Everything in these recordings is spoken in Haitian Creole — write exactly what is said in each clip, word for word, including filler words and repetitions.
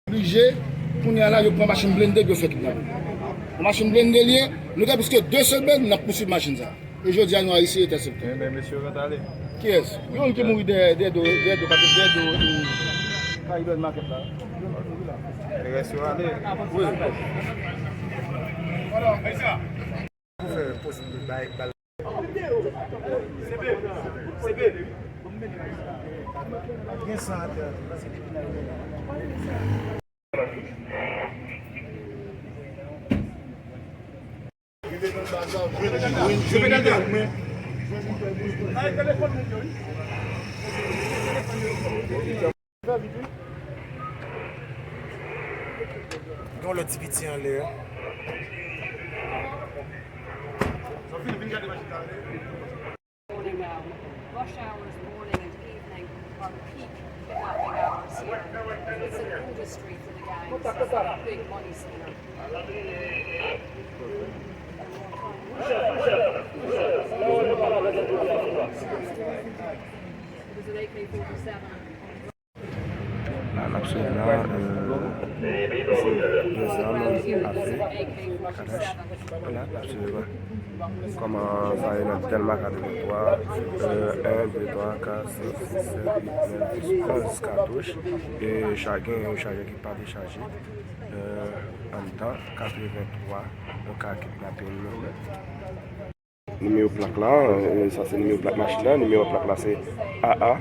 Oblije, kounye a la, yo pran machin blende, yo fè kidnape. Machin blende li ye, nou gen plis ke de semèn n ap pousuiv machin sa. E jodi a, nou a eseye entèsepte. Men, men mesye yo ret ale. Kiyès? Yon ki mouri dèyè, dèyè do, dèyè do, dèyè do, e, Caribbean Market la. Li mouri la. Li rès yo ale. Wi. Pou fè posib bay bal. Gen san atè, paske depi la yo gen. Gen yon lòt ti piti anlè. Morning, um, rush hours, morning and evening are peak kidnapping hours here. It's an industry for the gangs. It's a big money spinner. It was an A K forty-seven. La, n ap swiv la, euh, se de zam a fè. Kadash. Vwala, n ap swiv kòman sa ye nan Dèlma katreventwa, euh, en, de, twa, kat, senk, sis, sèt, uit, nèf, dis, onz katouch. E cha-, gen yon chajè ki pa dechaje, euh, anndan katreventwa, yon ka kidnapin. Nimewo plak la, e, sa se nimewo plak machin nan. Nimewo plak la se A A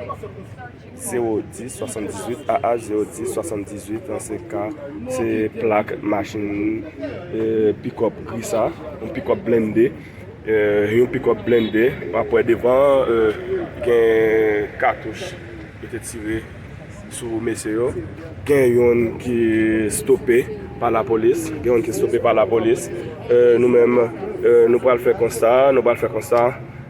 zewo dis swasanndizuit, A A zewo dis swasanndizuit, an se ka, se plak machin, e, pikòp gri sa, yon pikòp blende, e, yon pikòp blende. W ap wè devan, e, gen katouch yo te tire sou mesye yo. Gen youn ki stope pa lapolis. Gen youn ki stope pa lapolis. E, nou menm, e, nou pral fè konsa, nou pral fè konsa.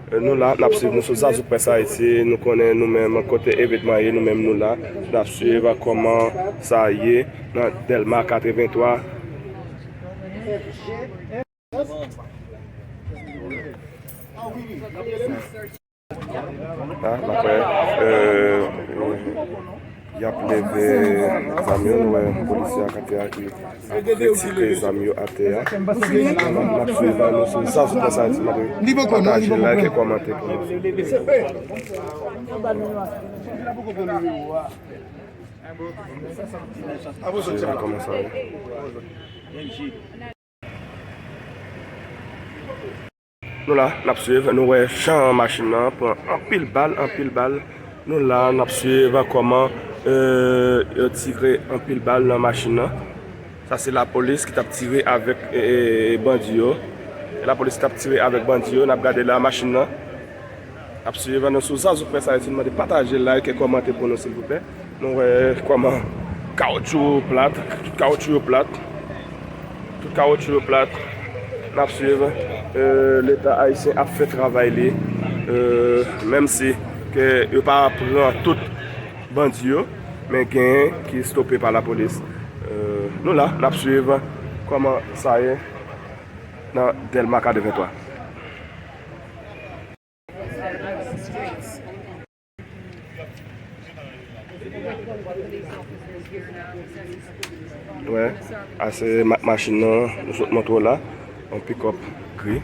E, nou la, n ap swiv nou sou Zazouk Press Haïti. Nou konnen nou menm kote evènman ye, nou menm nou la. N ap swiv kòman sa ye nan Dèlma katreventwa. La, n ap wè, e, y ap leve zam yo, nou wè polisye ak atè a ki ap retire zam yo atè a. N ap swiv nou sou Zazouk Press Haïti, mande pataje, like, kòmante pou nou. Swiv kòman sa ye. Nou la, n ap swiv, nou wè jan machin nan pran anpil bal, anpil bal. Nou la, n ap swiv kòman, e, yo tire anpil bal nan machin nan. Sa se lapolis ki t ap tire avèk, e, e, bandi yo. Lapolis t ap tire avèk bandi yo. N ap gade la, machin nan. N ap swiv, nou sou Zazouk Press Haïti, nou mande pataje, like e kòmante pou nou, silvouplè. Nou wè kòman kawotchou yo plat, tout kawotchou yo plat, tout kawotchou yo plat. N ap swiv, e, Leta ayisyen ap fè travay li, e, menm si ke yo pa pran tout bandi yo, men genyen ki stope pa lapolis. E, nou la, n ap swiv kòman sa ye nan Dèlma katreventwa. Wè, a se ma-, machin nan, nou sot montre w la, yon pikòp gri.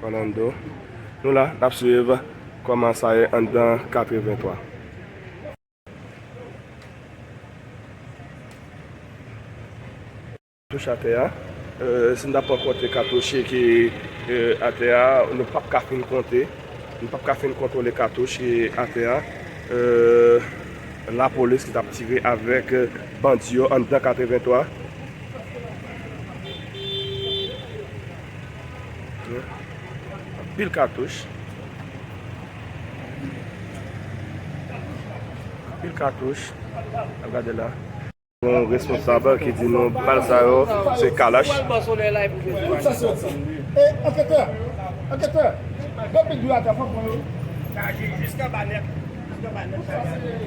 Orlando. Nou la, n ap swiv kòman sa ye anndan katreventwa. Katouch atè a. E, si n ta pran konte katouch ki, e, atè a, nou p ap ka fin konte. Nou p ap ka fin kontwole katouch ki atè a. E, lapolis ki t ap tire avèk, e, bandi yo anndan katreventwa. Anpil katouch. Pil katouch. Gade la. Yon responsab ki di nou bal sa yo se kalach. Tout sa se sa. E anketè, anketè, depi dwe atè fò pran yo. Chaje jiska ba nèt.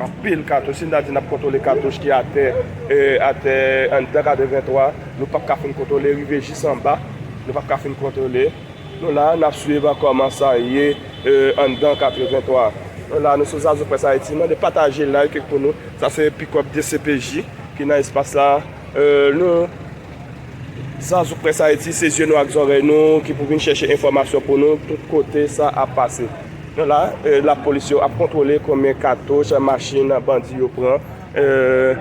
Anpil katouch, si n ta di n ap kontwole katouch ki atè, e, atè anndan katrevenntwa, nou p ap ka fin kontwole, rive jis anba, nou p ap ka fin kontwole. Nou la, n ap swiv kòman sa ye, e, anndan katrevenntwa. Nou la, nou sou Zazou Press Haïti, mande pataje, like pou nou. Sa se pikòp D C P J ki nan espas la. E, nou, Zazou Press Haïti, se zye nou ak zòrèy nou ki pou vin chèche enfòmasyon pou nou tout kote sa ap pase. Nou la, e, lapolis yo ap kontwole konbyen katouch machin bandi yo pran. E,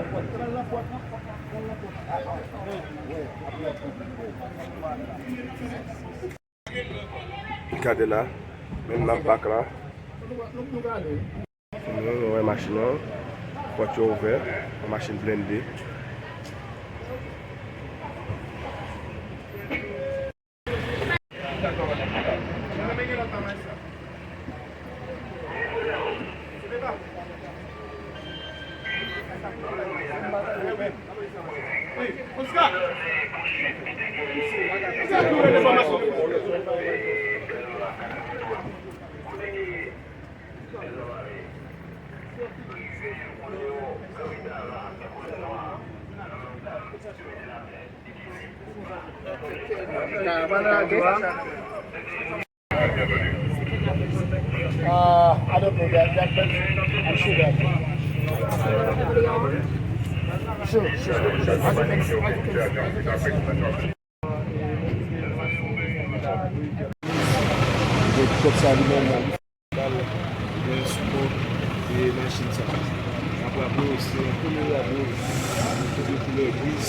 Gade la, menm nan bak la. Nou, nou wè machin nan, pòt yo ouvè, yon machin blende. Uh, I don't know that. That, that, I'm sure that. Sure, sure. As you can see, as you can see, as you can see. Donk, kòb sa li nòmal. Bal, gen sipò, e machin sa. Apre, apre, se yon koulè, apre, koulè, koulè griz.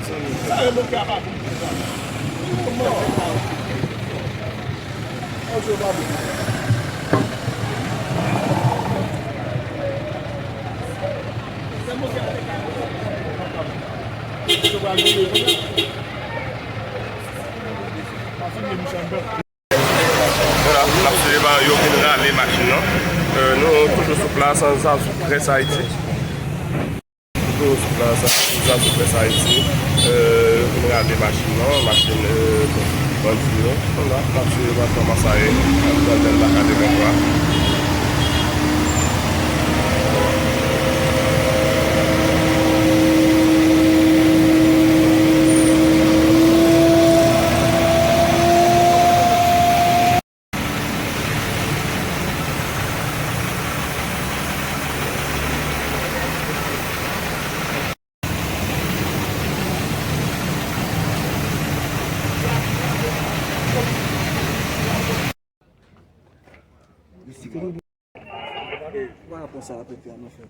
Sa, e mwen ki ap apre sa. Voilà, n ap swiv yo vin rale machin nan. Euh, nou toujou sou plas, Zazou Press Haïti. Toujou sou plas, Zazou Press Haïti. Euh, yo vin rale machin nan, machin, euh, bandi yo. Voilà, n ap swiv kòman sa ye. Nan zòn Baka de Ventwa. Ou pa pran sa a pete an anfen.